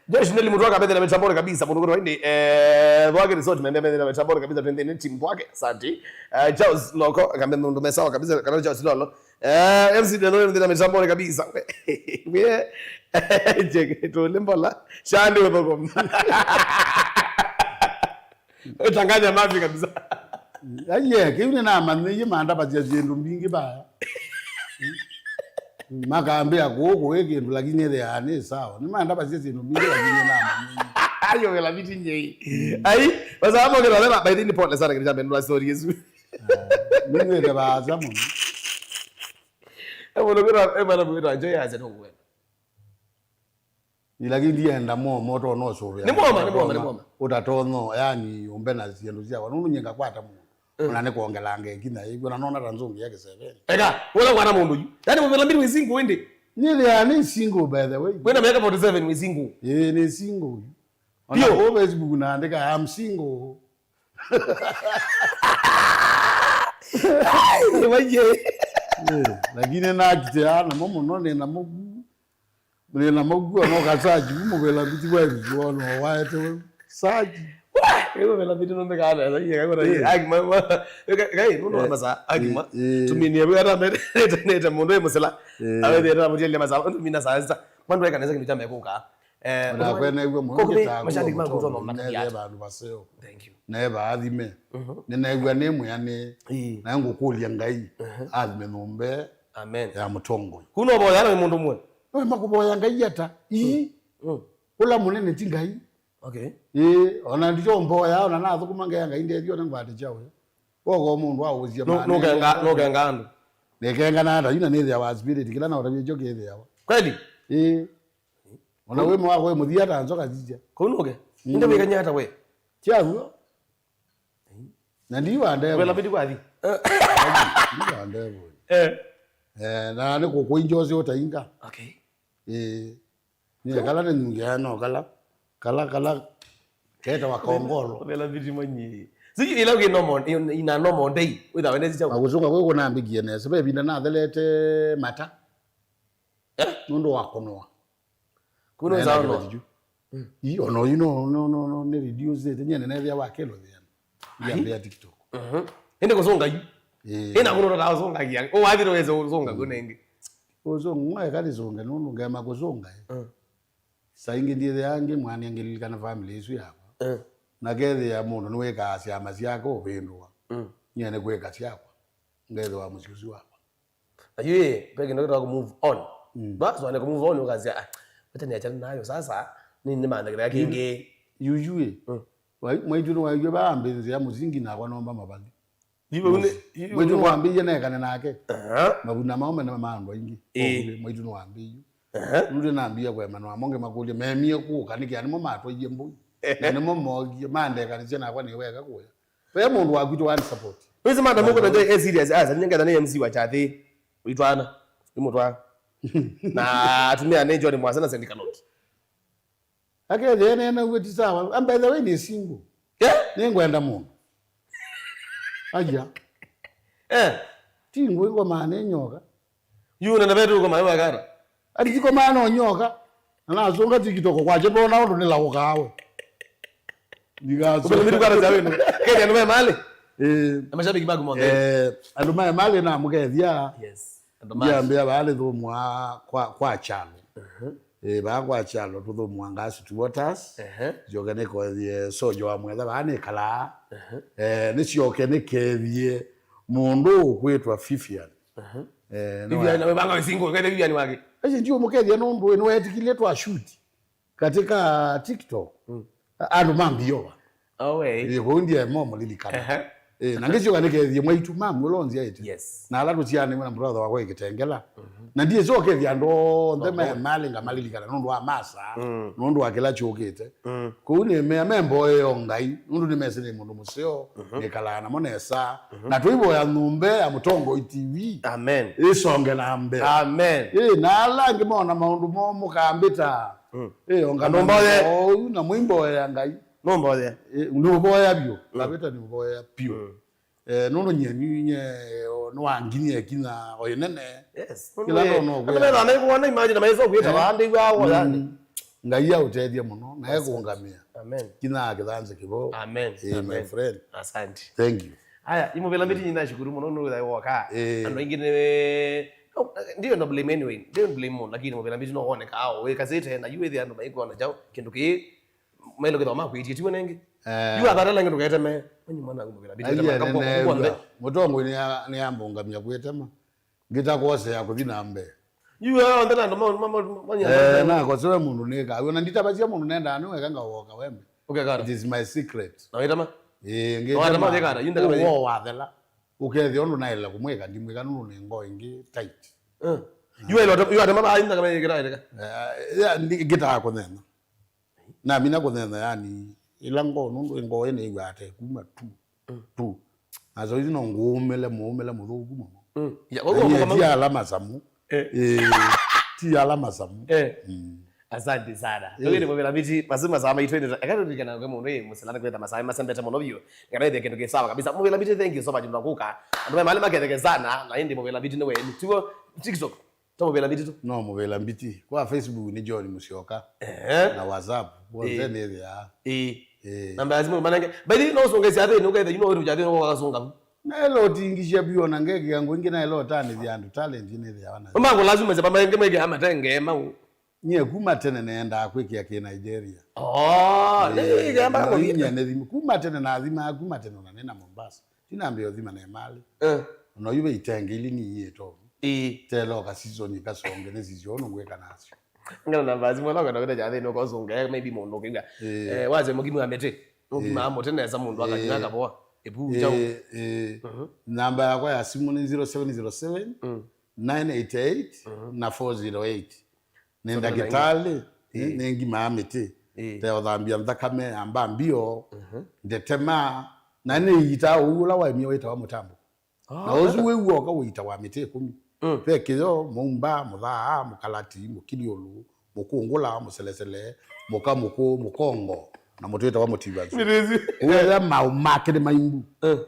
Josh Nelly Mutwaka, mbethĩra mitamboni kabisa, mũndũ kwĩtwa ĩndĩ, eh, Thwake Resort, mende mbethĩra mitamboni kabisa, twende nĩ team Thwake, asante. Eh, Charles Loko, kambe mũndũ me sawa kabisa, kana Charles Lolo. Eh, M C Deno, mbethĩra mitamboni kabisa. We, je, tule mbola, shandi uthoko. Changanya mavi kabisa. Aiye, kĩu nĩnamanyĩie mandavasya syĩndũ mbingĩ vaya. Makambĩa kũũ kũĩ kĩndũ, lakini ĩthĩaa nĩ sawa. Nĩmandavasya syĩndũ mbingĩ, lakini nĩnamanyĩie. Ayo, vela viti nyei. Ai, basa hapo kila lema, by the way, pole sana, kĩrĩcha mbendwa story yesu. Ah, nĩnywĩte vaasa mũno. Eh, mũno kwĩra, eh, bana, mwĩra, enjoy ya zeno kwenda. Ĩ, lakini ndienda momo, tondũ no sũvĩa. Nĩ moma, nĩ moma, nĩ moma. Ũtatonyo, yani, ũmbe na syĩndũ syakwa. Nũndũ nyie ngakwata mũndũ. Mm. Ona nĩkwongelanga ĩkinya ĩkw'o, na nona ta nzũngĩa kĩseveni. Eka, ũla kwana mũndũ yu. Yani, mũvĩla mbili wĩ single ĩndĩ. Nĩthĩaa nĩ single, by the way. Wĩna mĩaka forty seven wĩ single. Ĩĩ, nĩ single yu. Ona kũu Facebook naandĩka, "I'm single." Ai, waiye. Eh, lakini nakitĩa namo mũno, nĩ namo ku. Nĩ namo ku, no ka search, ku mũvĩla mbiti wa ĩvuku, no waete we. Search. Wah, ĩyo vela mbiti no ndekana, sasa yeye kako na yeye. Eh. Aki ma, ma, kai, no, no, eh, masa, aki ma. Eh, eh. Tumini ya bwana mete, nete mũndũ e mũsela. Eh. Awe ndio mutiele masa, tumina sasa. Mwandu eka nesa kindu cha mekuka. Eh, ona kwenew'a mũno kũkũthĩ kĩtaa mashabiki maku toma matakiata. Vandũ vaseo. Thank you. Na eva athime. Mhm. Nĩnew'a nĩ mwĩanĩ. Ĩĩ. Na ngũkũlya Ngai, mhm, athime nyũmba, amen, ya mũtongoi. Kuno boya na mũndũ mwe. No makũboya Ngai ata? Ii. Mm. Ũla mũnene ti Ngai. Okay. Ĩĩ, ona ndicho mboya, ona nathũkũma Ngai, Ngai ndethio na ngwate chawe. Woko mũndũ wa ũsia. No, maana no kenga, no kenga andũ. Nĩkenga na ata, yuna nĩthĩa wa spirit, kĩla na ũtavia kyo kĩthĩawa. Kweli? Ĩĩ. Ona we mwako we mũthia ta nzoka zija. Kũu nũke. Mm. Inde wĩkanyata we. Tiaguo. Na ndi wa ndevo. Wela bidi kwathi. Ndi wa ndevo. Eh. Eh, na nĩ kũkũinjozi ũtainga. Okay. Eh. Nĩ kala nĩ nyungia no kala. Kala, kala. Keta wa kongolo. Wela bidi manyi. Siji ila uge normal, ina normal day. Without energy chao. Makusunga kwe kunambikie nesa. Be binda na thelete mata. Eh? Nũndũ wa kũnoa. Kuno nzao no. Yu. Mm. Ii, ona yu no, no, no, no, nĩ reduce it. Nyene nethia wa kilo thiana. Ai. Yambia TikTok. Mhm. Ende kũsonga yu. Eh. Ina kuno ta kũsonga kia. O wathi no weze kũsonga kuno ingi. Kũsonga, ngwa kali songa, no, no, ngema kũsonga. Mm. Saa ingĩ ndiĩthĩa angĩ mwana angĩlilikana family isu yakwa. Mm. Na kethĩa mũndũ nĩwĩkaa syama syake ũvĩndũa. Mm. Nyie nĩkwĩka syakwa. Ngethĩwa mũsyĩ ũsu wakwa. Na yu ĩ, ve kĩndũ kĩtawa kũ move on. Mm. Basi wane kũ move on, ũkasya, "Ah, wacha niachane nayo sasa, ni, nĩmanthe kĩthea kĩngĩ." Yu, yu ĩ. Mm. Wai-, mwaitũ nĩwaĩw'e vaa mbĩ nzĩa mũsingi nakwa nomba mavali. Yu vau nĩ, yu mwaitũ nĩwambĩie nekane nake. Aha. Mavuna mao mena ma andũ aingĩ. Ĩĩ. Kwa vile mwaitũ nĩwambĩie. Aha. Rĩu nambia kũemana namo ngĩmakũlya, memie kũka nĩkĩ? Nĩmo matwaie mbũi. Na nĩmo mookie, mandekanĩsya nakwa nĩweka kũya. Ve mũndũ waku tũ one support. Wĩsĩ madam ũkũta nje e serious, asa, nĩ ngetha nĩ M C wa Chathi. Witwana. Imutwa. Na atumia nĩ John Mwasa na Sandy Kaloti. Akethĩa nena uwe ti sawa. And by the way, nĩ single. Eh? Nĩ ngwenda mũndũ. Aja. Eh. Ti ngwĩ ngoma nĩ nyoka. Yu na vetu kwa mayo kana. Ati tiko maana onyoka. Na nasunga TikTok kwa chebo na ũndũ nĩlaũkawe. Ndigaso. Ubele mitu kwa za wenu. Kenya no mali. Eh. Na mashabiki maku monthe. Eh, andũ maya mali na mũkethia. Yes. Andũ mali. Ndiambia bali thumwa kwa, kwa chalo. Mhm. Eh, baa kwa chalo tũthũmũangaa City Waters. Ehe. Njoke nĩkoethie sojo wa mwetha baa nĩkalaa. Ehe. Eh, nĩsyoke nĩkethie mũndũ ũkwĩtwa Vivian. Ehe. Eh, Vivian, na webanga wĩsingo, kethie Vivian wake. Aci ndiũmũkethia nũndũ nĩweetikilie twa shoot katika TikTok. Mm. Andũ mambia ũva. Oh, we. Ĩĩ, kũu ndiema ũmũlilikana. Ehe. Ĩĩ, na ngĩsyoka nĩkethie mwaitũ mamu ũla ũnzyaĩte. Yes. Na ala tũsyaanĩw'e na brother wakwa ĩkĩtengela. Mhm. Na ndiĩsĩ ũkethia andũ onthe me malĩ ngamalilikana nũndũ wa masa, mm, nũndũ wa kĩla kyũkĩte. Mm. Kũu nĩmea memboeo Ngai, nũndũ nĩmesĩ nĩ mũndũ mũseo, mhm, nĩkalaa namo nesa. Mhm. Na tũivoya nyũmba ya Mũtongoi T V. Amen. Ĩsonge na mbee. Amen. Ĩĩ, na ala angĩ mona maũndũ moo mũkambĩta. Mm. Ĩĩ, onga na mboye. Ũu na mũimboea Ngai. Nũmboya. Eh, nĩũvoya vyũ. Mm. Ngavĩta nĩũvoya vyũ. Mm. Eh, nũndũ nyie, nyie, eh, nĩwanginyie kinya o ĩnene. Yes. Kĩla ndona ũkwĩa. Andũ methana ikuona imagine maiso kwĩta, eh, vaa ndĩw'a wo yani. Mm. Ngai aũtethie mũno, na ekũngamĩa. Amen. Kinya kĩthanzi kĩvo. Amen. Eh, my friend. Asante. Thank you. Aya, imuvila mbiti nashukuru mũno nũthaĩ woka. Eh. Andũ aingĩ nĩ, no, ndio no blame anyway. Ndio blame mũno, lakini muvila mbiti no woneka ao wĩkasĩte na yu ĩthĩ andũ maikuona chao kĩndũ kĩĩ. Mailo kĩthoma kwĩtie tiwe nenge. Eh. Yu athara langi ndũketeme. Mwenye mwana kumukira. Aiye, nene, mũtongoi nĩ ambũngamia kwĩtema. Ngĩtakosea kũthi na mbee. Yu ya onthe na ndoma manya. Eh, na kosewe mũndũ nĩ ka. Wona nditavasia mũndũ nenda nĩ weka ngawoka wembe. Okay, kara. It is my secret. Na wĩtama? Eh, ngĩtama. Na wĩtama, kara. Yu ndakama. Wo wathela. Ũkethĩa ũndũ naĩle kũmwĩka, ndimwĩka nũndũ nĩ ngoo ĩngĩ tight. Mm. Yu ĩlota, yu atema ba inda kama ikira ĩreka. Eh, ya, ndi-, ngĩtaa kũnenga. Na mina kũnenga, yani, ĩla ngoo, nũndũ ngoo ĩnĩw'a ate kuma tu, tu. Na so ici no ngũũmĩle, mũũmĩle mũthũku mũno. Mm. Ya, na wau nyie ngoma ti ala masamu. Eh. Eh, ti ala masamu. Eh. Mm. Asante sana. Eh. Wewe ni Muvila Mbiti, masamu masaa maitũ ĩndĩ, eka tũririkana kwe mũndũ, eh, mũsilani kwĩta masaa masembete mũno vyũ. Kana ĩthe kĩndũ kĩ sawa kabisa. Muvila Mbiti, thank you so much, ndakũka. Andũ maĩ malĩ maketheke sana, na ĩndĩ Muvila Mbiti nĩ we. Tiwo TikTok. Ta Muvila Mbiti tu. No Muvila Mbiti. Kwa Facebook ni John Musyoka. Eh. Na WhatsApp. Wonse nĩthĩaa. Eh. Eh. Namba ya simu manenge. By the way, no ũsũnge syathĩnĩ, ũkethe, you know, wĩtũkya thĩnĩ, ũkasunga. Naĩla ũtingisya vyũ, ona ngekĩa ngũ ingĩ, naĩla ũtanĩthya andũ talent nĩthĩawa nayo. Ũmangũ lazima sya pamenge meke amatenge mau. Nyie kuma tene neendaa kwĩkĩa kĩ Nigeria. Oh, eh, nĩ ĩkamba na kũthima. Nyie nĩthima. Kuma tene nathimaa, kuma tene ona nĩ na Mombasa. Tinambĩa ũthima na ĩmalĩ. Eh. Ona yu ve itenge ili niyĩto. Ĩĩ. Teloka season ikasonge nĩ sisyo ũndũ ngwĩka nasyo. Ngana namba ya simu ĩla ũkwenda kwĩta kyathĩnĩ ũkosũnge, maybe mũndũ ũkĩw'a. Ĩĩ. Eh, wasya mũkimi wa mĩtĩ. Ũkimaa mũtĩ nesa mũndũ akanywa kavoa. Ĩvu njaũ. Ĩĩ, ĩĩ. Mhm. Namba yakwa ya simu nĩ zero seven zero seven, nine eight eight, na four zero eight. Nĩ ndakĩtalĩ, nĩ, nĩ ngimaa mĩtĩ. Ĩĩ. Te ũthambia nthakame, amba mbio, ndetema, na nĩ iitaa ũu ũla waemie wĩtawa mũtambo. Na ũsu wĩ w'oka ũitawa mĩtĩ ĩkũmi. Mm. Ve kĩyo, mũmba, mũthaa, mũkalati, mũkiliũlũ, mũkũngũla, mũselesele, mũkamũkũ, mũkongo, na mũtĩ wĩtawa mũtivanzu. Ũwetha maũ make nĩ maimbu. Mm.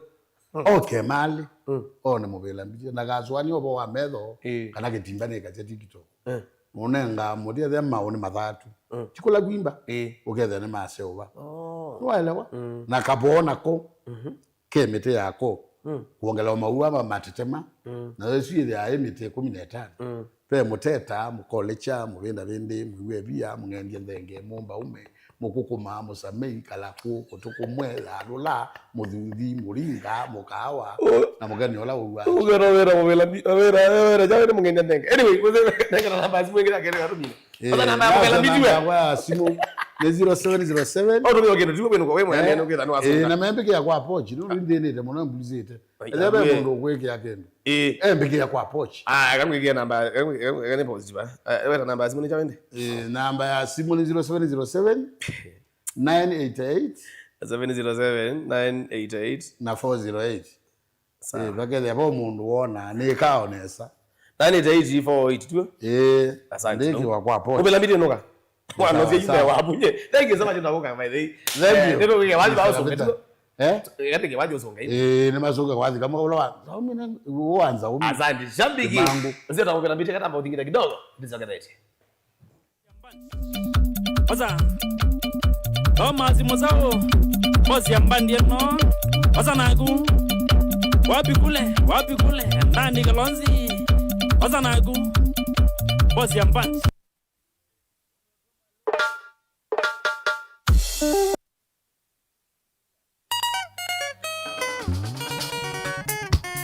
Oke malĩ. Mm. One Muvila Mbiti. Na gasũanĩa ũvoo wa metho, ĩĩ, kana kĩtimba nĩ kasya TikTok. Mm. Mũnenga mũtĩ ethĩa maũ nĩ mathatu. Mm. Ti kũla kwimba. Ĩĩ. Ũkethĩa nĩ maseũva. Oh. Nĩwaelewa? Mm. Na kavoo nako. Mhm. Ke mĩtĩ yako. Mm. Kuongelea maua ma matetema. Mm. Na ĩsu ĩthĩaa ĩ mĩtĩ ĩkũmi na ĩtano. Mm. Ve mũteta, mũkolekya, mũvĩndavĩndĩ, mũiwevia, mũng'endie nthenge, mũmbaume, mũkũkũma, mũsamei, kalakũ, kũtũ kũmwe, yalũla, mũthuthi, mũringa, mũkaawa, na mũkeni ũla ũw'a. Ũkero wĩra, wĩra, wĩra, wĩra, wĩra, jawe nĩ mũng'endie nthenge. Anyway, nengera namba ya simu ĩngĩ ya kerĩ gatũmine. Eh, osa namba ya Muvila Mbiti we. Namba ya simu nĩ zero seven zero seven. Ũtũmĩe kĩndũ, tiwe kwĩnũka we mwene, eh, nũkĩtha nĩ wasũnga. Eh, na membĩkĩa kwa pochi, nũndũ nthĩnĩte mũno, mbulizĩte. Ai, ethĩa ve mũndũ ũkwĩkĩa kĩndũ. Eh. Embĩkĩa kwa pochi. Ah, kamwĩkĩa namba, kamwĩkĩa pochi ba. Eh, weta namba ya simu nĩ kyaũ ĩndĩ? Eh, namba ya simu nĩ zero seven zero seven, nine eight eight, seven zero seven, nine eight eight, na four zero eight. Sawa. Eh, vakethĩa vo mũndũ wona, nĩkaa o nesa. Nine eight eight four eight two. Eh, asante. Ndĩkĩwa kwa pochi. Muvila Mbiti nũka. Mwana ũcio yume wapunye. Thank you so much, ndakuka, by the way. Thank you. Eh, ndio kike wathi wa usonga tu. Eh? Ndio kike wathi usonga. Eh, nĩ masonga wathi kama ula wa. Zaumi na wanza umi. Asante. Shambiki. Mangu. Ndio ndakuka Mbiti kata mbo tingita kidogo. Ndizongezete. Osa. Thomas Musau. Bosi ya mbandi ĩno. Osa naku. Wapi kule? Wapi kule? Nani Kalonzi? Osa naku. Bosi ya mbandi.